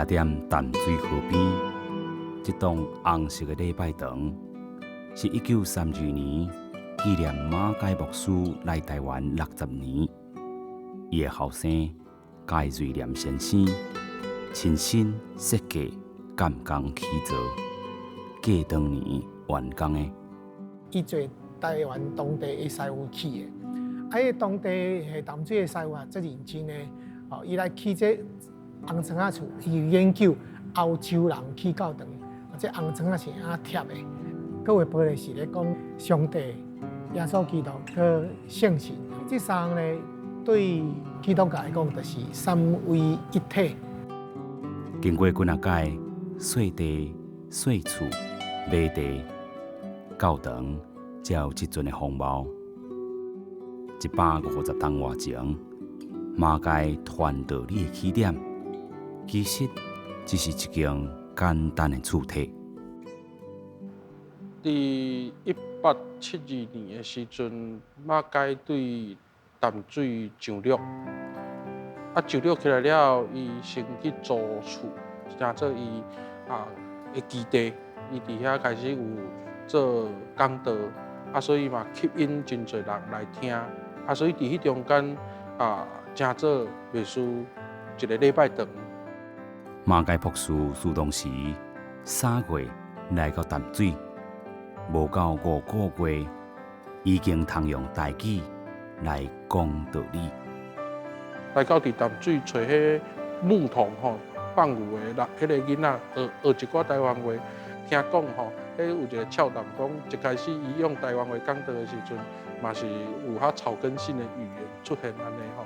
徛踮淡水河邊，這棟紅色的禮拜堂，是1932年紀念馬偕牧師來台灣60年，伊的後生蓋瑞廉先生親身設計、監工起造，過當年完工的。伊做台灣當地的師傅起的，啊，彼當地的淡水的師傅啊，足認真的，哦，伊來起這紅磚仔厝，伊研究歐洲人起教堂，這紅磚仔是按怎疊的，閣有玻璃是咧講上帝、耶穌基督、閣聖神，這三項咧對基督教來講，就是三位一體。經過幾若擺細地、細厝、買地、教堂，才有這陣的風貌。150冬外前，馬偕傳道理的起點，其實只是一間簡單的厝體。佇1872年的時陣，馬偕對淡水上陸，啊，上陸起來了後，伊先去租厝，成做伊啊的基地，伊佇遐開始有做講道，啊，所以嘛吸引真濟人來聽，啊，所以佇彼中間啊，成做袂輸一个禮拜堂。馬偕博士蘇東時3月來到淡水，無夠5個月，已經通用台語來講道理。來到佇淡水揣彼牧童吼放牛的人，彼个囡仔學學一寡台灣話，聽講吼，彼有一個俏談講，一開始伊用台灣話講道的時陣，嘛是有較草根性的語言出現按呢吼。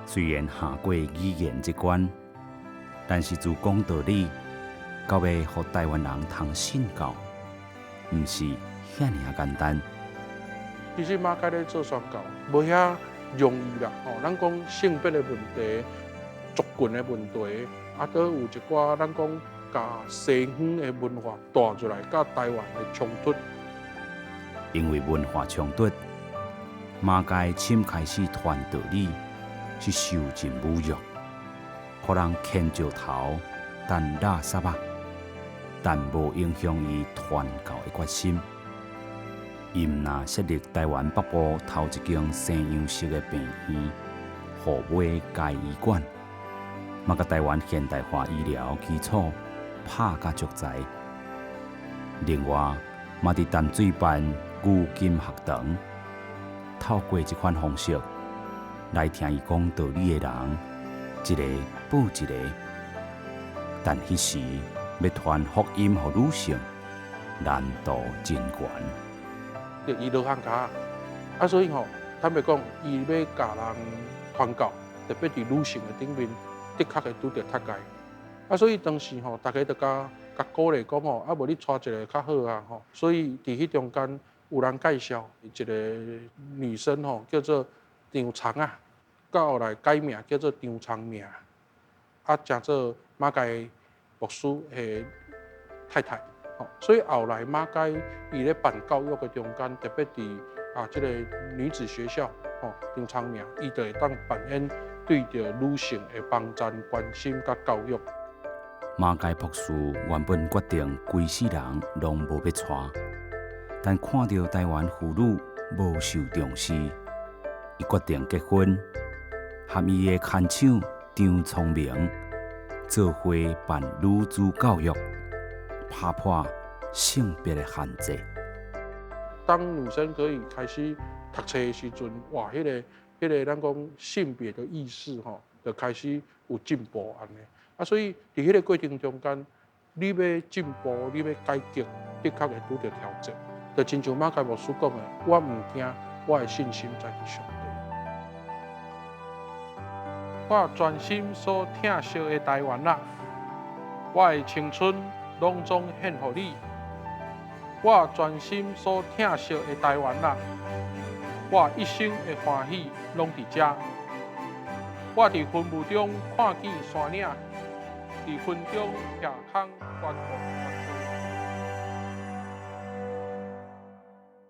雖然下過語言這關，但是自講道理到欲予台灣人通信教，毋是遐爾仔簡單。其實馬偕咧做宣教，無遐容易啦。吼，咱講性別的問題、族群的問題，啊，閣有一寡咱講共西方的文化帶入來，佮台灣的衝突。因為文化衝突，馬偕親開始傳道理，是受盡侮辱，予人牽石頭、擲垃圾仔，但無影響伊傳教的決心。伊毋但設立台灣北部頭一間西洋式的病院——虎尾偕醫館，嘛共台灣現代化醫療基礎拍甲足濟。另外，嘛佇淡水辦牛津學堂，透過這款方式來聽伊講道理的人，一个報一个。但彼時欲傳福音予女性，難度真懸。伊落漢跤，啊，所以吼，坦白講，伊欲共人傳教，特別佇女性的頂面，的確會拄著踢界。啊，所以當時吼，大家就共共鼓勵講吼，啊，無你娶一个較好啊吼。所以佇彼中間有人介紹一个女生吼，叫做張長啊，到後來改名叫做張長命，啊，成做馬偕牧師的太太。所以後來馬偕伊咧辦教育的中間，特別佇啊這个女子學校，吼張長命，伊就會當扮演對著女性的幫贊、關心佮教育。馬偕博士原本決定規世人攏無欲娶，但看著台灣婦女無受重視，伊決定結婚，和伊的牽手張聰明做伙辦女子教育，拍破性別的限制。當女生可以開始讀冊的時陣，哇，彼個咱講性別的意識吼，就開始有進步按呢。啊，所以佇彼個過程中間，你欲進步，你欲改革，的確會拄著挑戰。就親像馬偕牧師講的，我毋驚，我的信心在佇上帝。我全心所疼惜的台灣啊，我的青春攏總獻予你。我全心所疼惜的台灣啊，我一生的歡喜攏佇遮。我佇雲霧中看見山嶺，佇雲中徛空觀望。